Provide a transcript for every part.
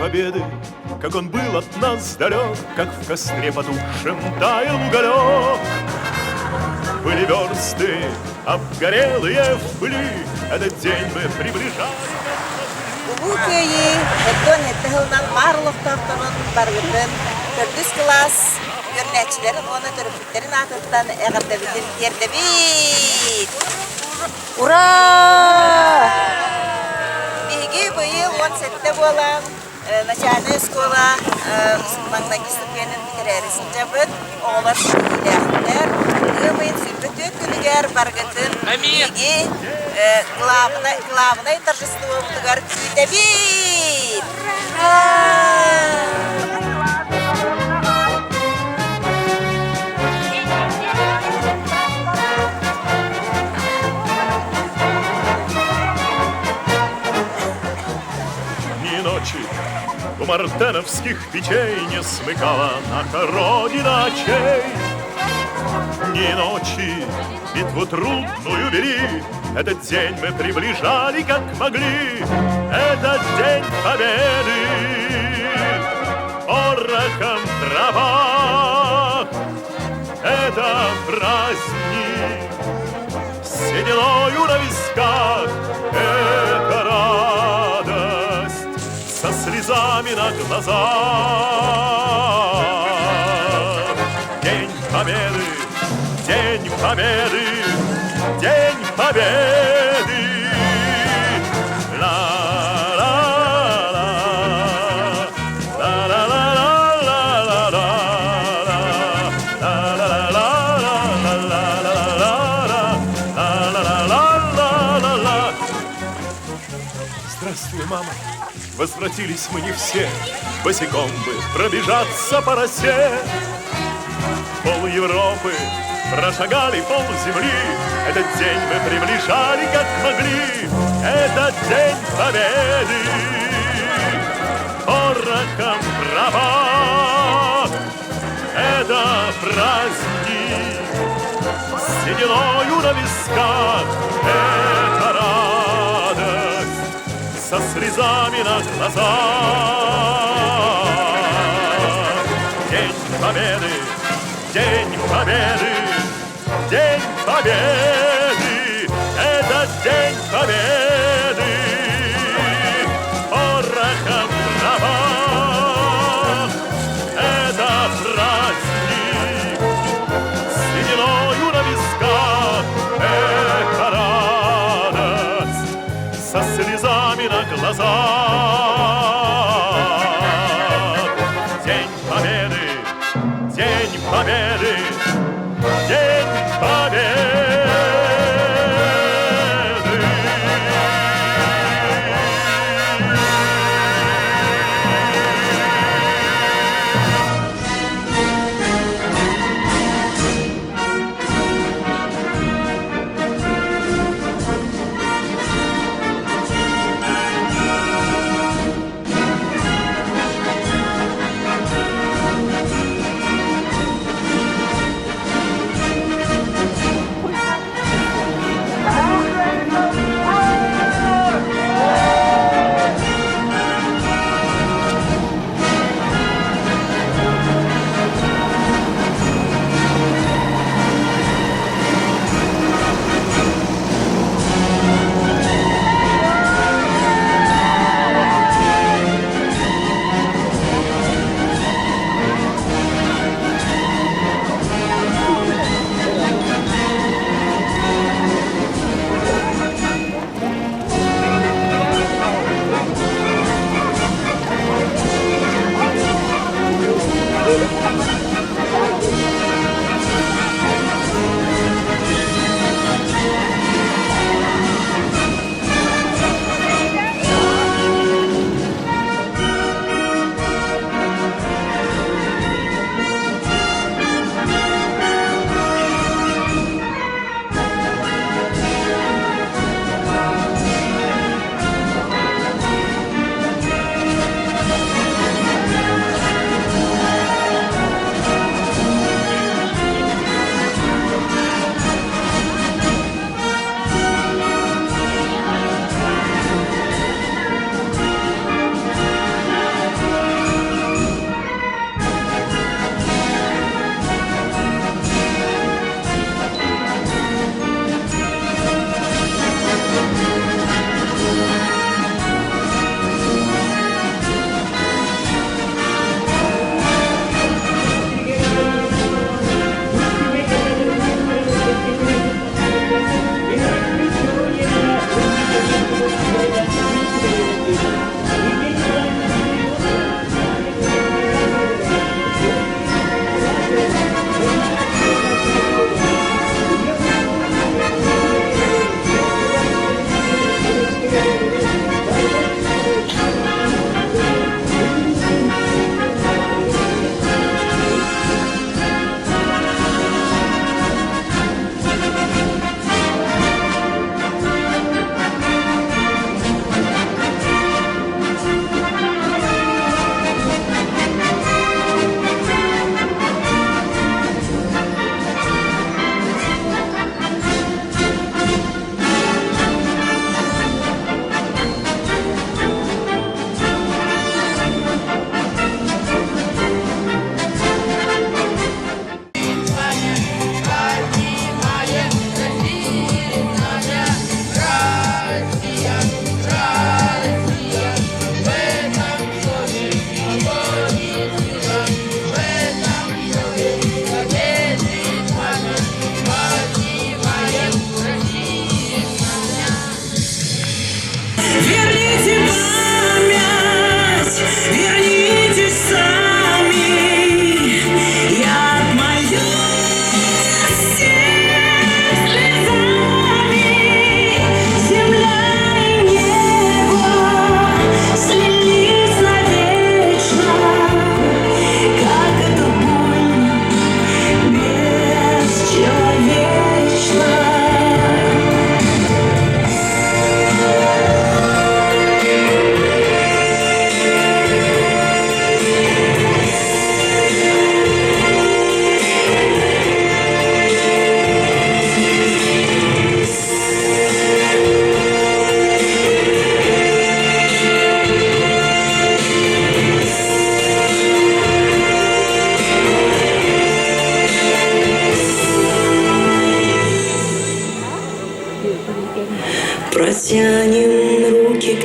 Победы, как он был от нас далек, Как в костре потухшем таял уголек. Были версты, обгорелые в пыли, Этот день мы приближали. Улуу Кыайыы 47 сылынан Маар олохтоохторун барыгытын төрдүс кылаас үөрэнээччилэрин уонна төрөппүттэрин аатыттан эҕэрдэбитин тиэрдэбит! Ура! Биһиги быйыл 17 буолан начальнай оскуола маҥнайгы ступенин бүтэрээри сылдьабыт. Оҕолор ситиһиилээхтэр. Ыам ыйын 24 күнүгэр барыгытын биһиги главнай, главнай торжествобутугар күүтэбит! Дни и ночи у мартеновских печей Не смыкала наша Родина очей. Дни и ночи битву трудную вели, Этот день мы приближали, как могли, Этот день победы порохом трава. Это праздник с сединою на висках, Это радость со слезами на глазах. День Победы, День Победы, День Победы! Ла-ла-ла, ла-ла-ла-ла-ла-ла, ла-ла-ла-ла-ла-ла-ла, ла-ла-ла-ла-ла-ла. Здравствуй, мама. Возвратились мы не все, Босиком бы пробежаться по росе. Пол Европы прошагали пол земли, Этот день мы приближали, как могли, Этот день победы. Порохом трава, это праздник, с сединою на висках, Это радость со слезами на глазах. День Победы, День Победы, День Победы, это День Победы. Порохом трава, это праздник, с сединою на висках, это радость со слезами на глазах. День Победы, День Победы, День Победы!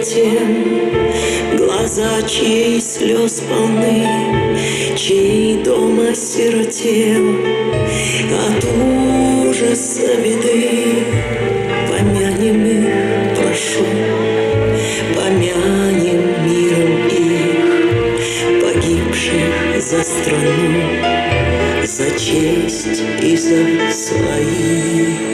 тем, Глаза чьей слез полны, Чей дом осиротел От ужаса беды. Помянем их, прошу, помянем миром их, Погибших за страну, за честь и за своих.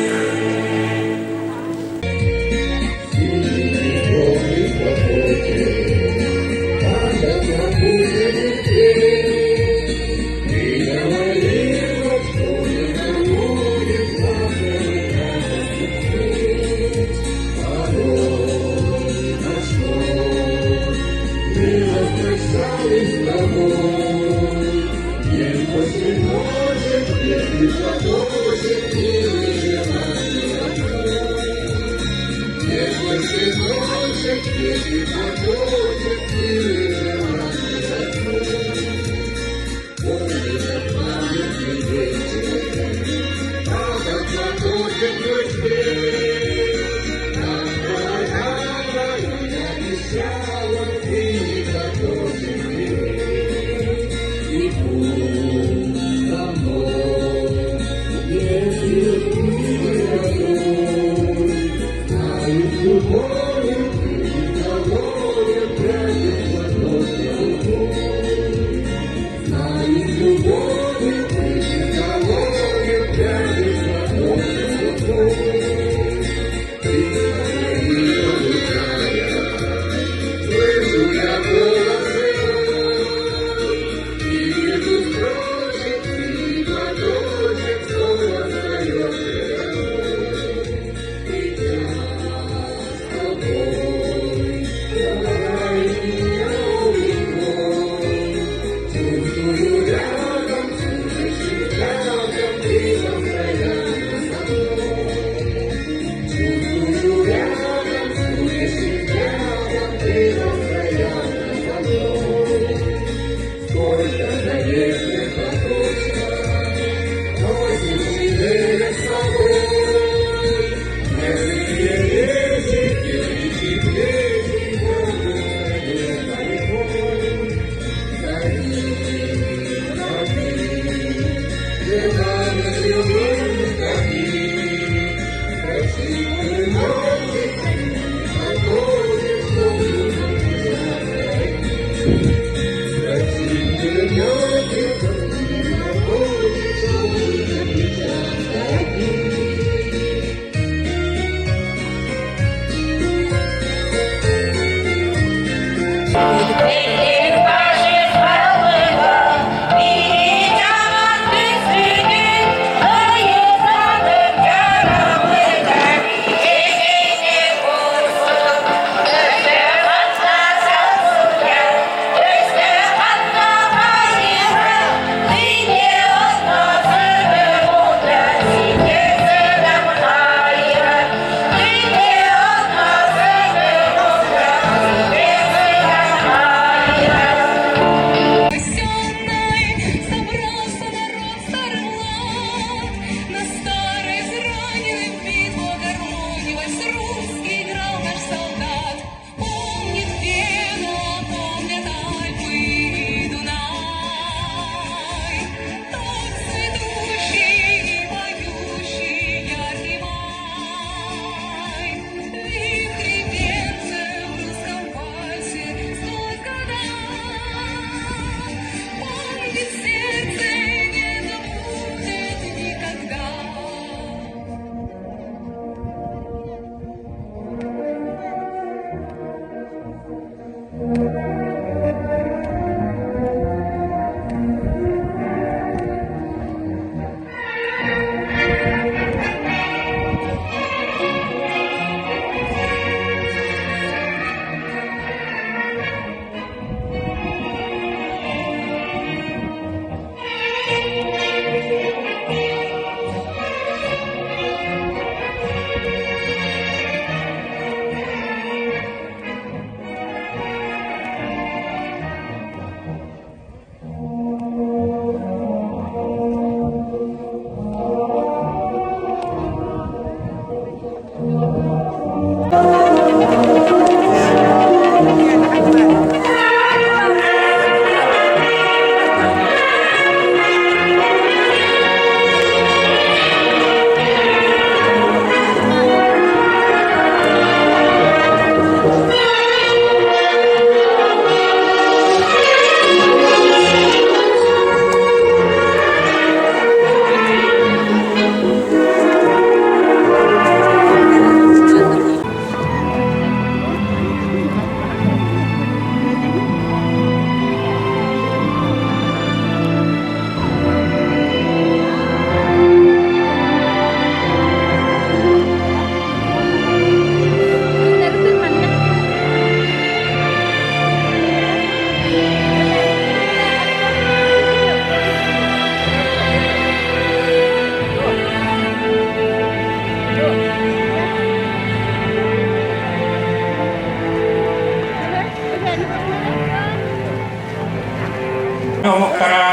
Омуктара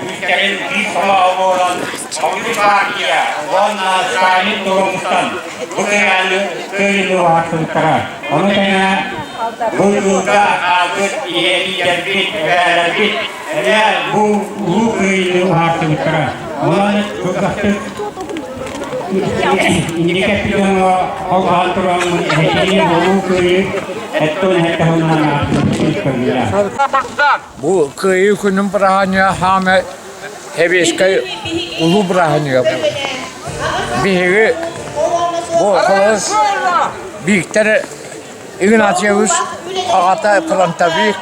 күүстэрин биир сомоҕо буолан Хомуньуус партия уонна Сталин туругуттан бу кыайыыны уһаарсыбыттара. Ону тэҥэ бу ыалга хаалбыт ийэлиидэрбит, эбээлэрбит эмиэ бу улуу кыайыыны уһаарсыбыттара. Онон кылгастык инники эппит дьоҥҥо холбоһон тураммын эһэтини улуу кыайыы эттон эһэттэ сылынан ааттыыр. Бу Кыайыы күнүн бырааһынньыга хаамай Сэбиэскэй улуу бырааһынньыга буолар. Биһиги бу холобур Бииктэр Игнатьевич аҕата фронтовик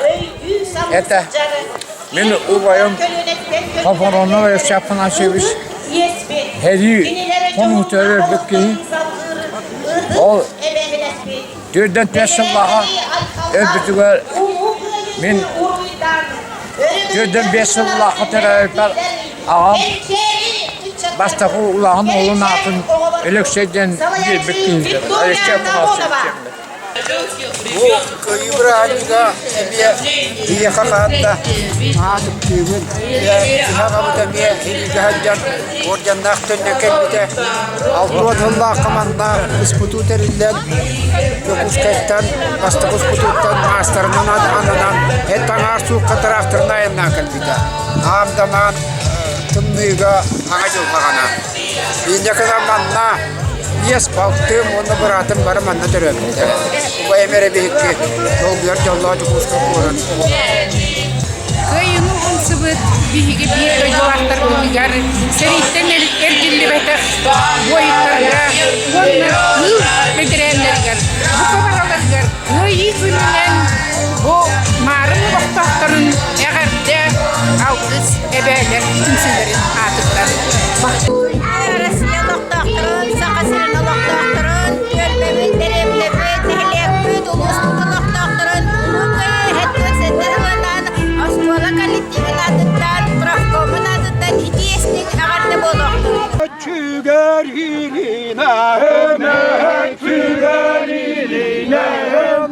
этэ. Мин убайым Хопоронов Евсей Афанасьевич сэрии хонуутугар өлбүт киһи. Ол Төрдөн түөрт сыллааҕа өлбүтүгэр мин төрдөн биэс сыллаахха төрөөбүппэр аҕам бастакы улахан уолун аатын Өлөксөй диэн биэрбит киһитэ Алексей Афанасьевич диэммит. Бу Кыайыы бырааһынньыга эмиэ биһиэхэ хаһан да аатыктыыбын. Киһи аҕабыт эмиэ илиигэ сылдьан уордьаннаах төннөн кэлбитэ. Алтыан сыллаахха манна СПТУ тэриллэн, Дьокуускайтан бастакы СПТУ-ттан маастарынан ананан эт аҥаар суукка тыраахтарынан айаннаан кэлбитэ. Аамданан тымныыга Аҥа дьылҕаҕана. Инньэ гынан манна биэс балтым уонна быраатым бары манна төрөөбүттэрэ. Убайым эрэ биһикки долгуйар дьоллоох Дьокуускай куорат Кыайыыны уһансыбыт биһиги биир дойдулаахтарбытыгар сэрииттэн эргиллибэтэх буойуттарга уонна тыыл бэтэрээннэригэр бука бараларыгар Кыайыы күнүнэн бу Маарын олохтоохторун эҕэрдэ алгыс эбээлэр түмсүүлэрин аатыттан. Россия олохтоохторун, Саха сирин олохтоохторун, түөлбэбит, дэриэбинэбит, нэһилиэкпит, улууспут олохтоохторун Улуу Кыайыы 77 сылынан оскуола коллективын аатыттан, профкомун аатыттан итии-истиҥ эҕэрдэ буолуохтун! Өчүгэр илинэ, өчүгэр илинэ,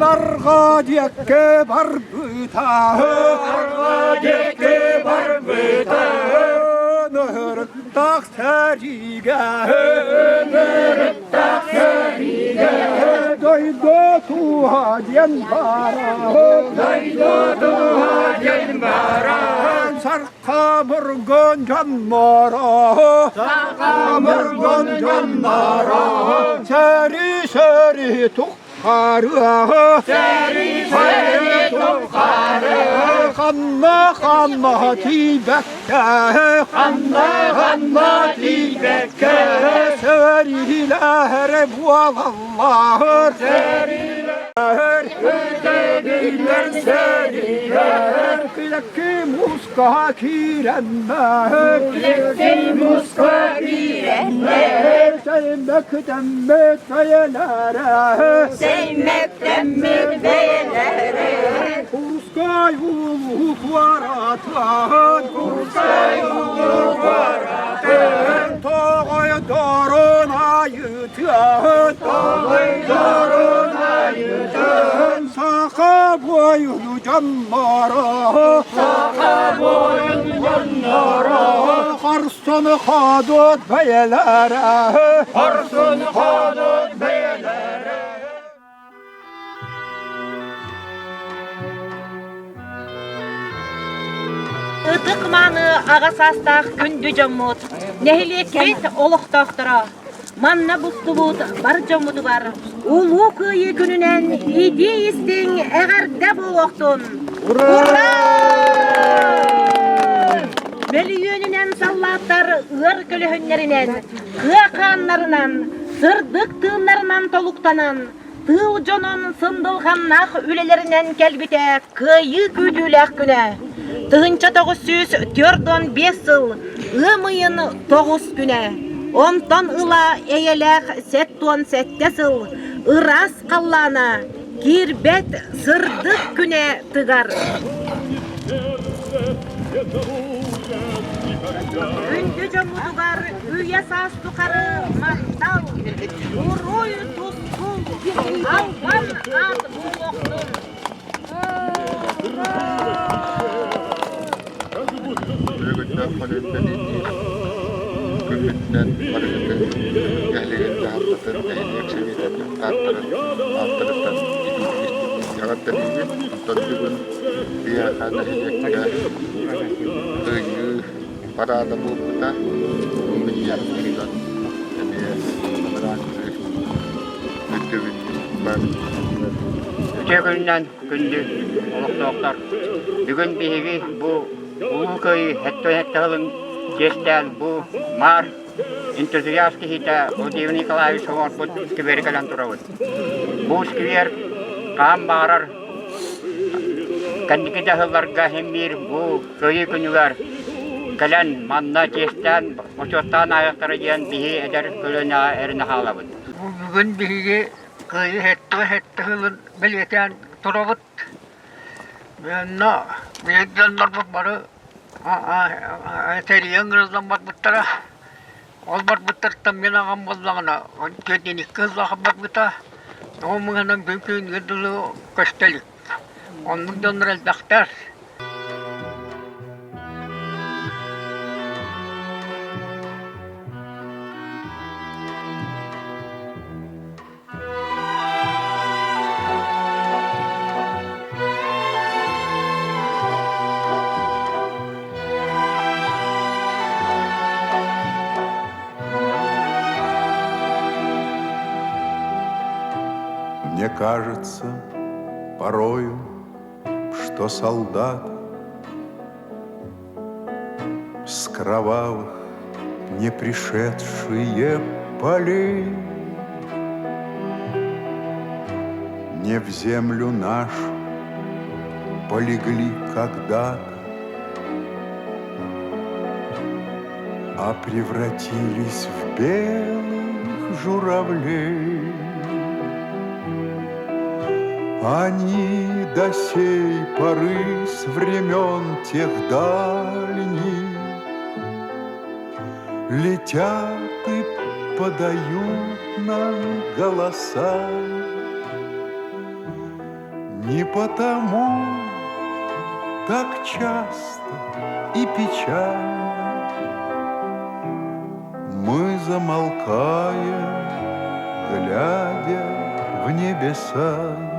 Нарга диэкки барбыта, Нарга диэкки барбыта, Нөһөрүттах сэриигэ, Нөһөрүттах сэриигэ, Дойду туһа диэн бара, Дойду туһа диэн бара, Сарқамыргын дьонноро, Сарқамыргын дьонноро, Сэри-сэри туххарыаҕы, Сэри-сэри туххарыаҕы, Ханна-ханна тиийбэккэ, Ханна-ханна тиийбэккэ, Сэриилэһэр буолаллар, Сэриилэһэр, Үтүгүллэр сэриилэр, Килэкки муска киирэннэр, Килэкки муска киирэннэр, Сэймэктэммит бэйэлэрэ, Сэймэктэммит бэйэлэрэ, Курскай улуу куоратын, Курскай улуу куоратын, Тоҕойдорун айытыан, Тоҕойдорун айытыан, Саха буойун дьонноро, Саха буойун дьонноро, Хорсун ходут бэйэлэрэ, Хорсун ходут бэйэлэрэ. Ытык-мааны аҕа саастаах күндү дьоммут, нэһилиэкпит олохтоохторо, манна бустубут бар дьоммутугар Улуу Кыайыы күнүнэн итии-истиҥ эҕэрдэ буолуохтун! Ура! Мөлүйүөнүнэн саллааттар ыар көлөһүннэринэн, кыа хааннарынан, сырдык тыыннарынан толуктанан, тыыл дьонун сындылҕаннаах үлэлэринэн кэлбитэ Кыайыы күүтүүлээх күнэ. 1945 сыл ыам ыйын тоҕус күнэ. Онтон ыла эйэлээх 77 сыл ыраас халлаана, киирбэт сырдык күнэ тыгар. Күндү дьоммутугар үйэ саас тухары махтал, уруй тускул, албан аат буолуохтун! ааттарын ааттарыттан эҕэрдэлиибит. Онтон бүгүн биһиэхэ нэһилиэккэ Кыайыы параада буолбута. Мунньахтан эмиэ анарааччы өйдөбүнньүк бар. Үтүө күнүнэн күндү олохтоохтор! Бүгүн биһиги бу Улуу Кыайыы сэттэ сылын чиэстээн бу Маар энтузиаст киһитэ Владимир Николаевич оҥорбут сквери кэлэн турабыт. Бу сквер хаһан баҕарар кэнники да сылларга син биир бу Кыайыы күнүгэр кэлэн манна чиэстээн, бочуоттаан ааһыахтара диэн биһи эдэр көлүөнэҕэ эрэнэ хаалабыт. Бүгүн биһиги Кыайыы сэттэ сылын бэлиэтээн турабыт. Онно биир дьоннорбут бары тэрийэн ыҥырыллан барбыттара. Ол барбыттартан мин аҕам буоллаҕына 42 сыллаах барбыта. Ол мыҥанан күн күнүгэр дылы көстө илик. Оннук дьоннор элбэхтэр. Мне кажется порою, что солдат С кровавых не пришедшие полей Не в землю нашу полегли когда-то, А превратились в белых журавлей. Они до сей поры с времен тех дальних Летят и подают нам голоса. Не потому так часто и печально Мы замолкаем, глядя в небеса.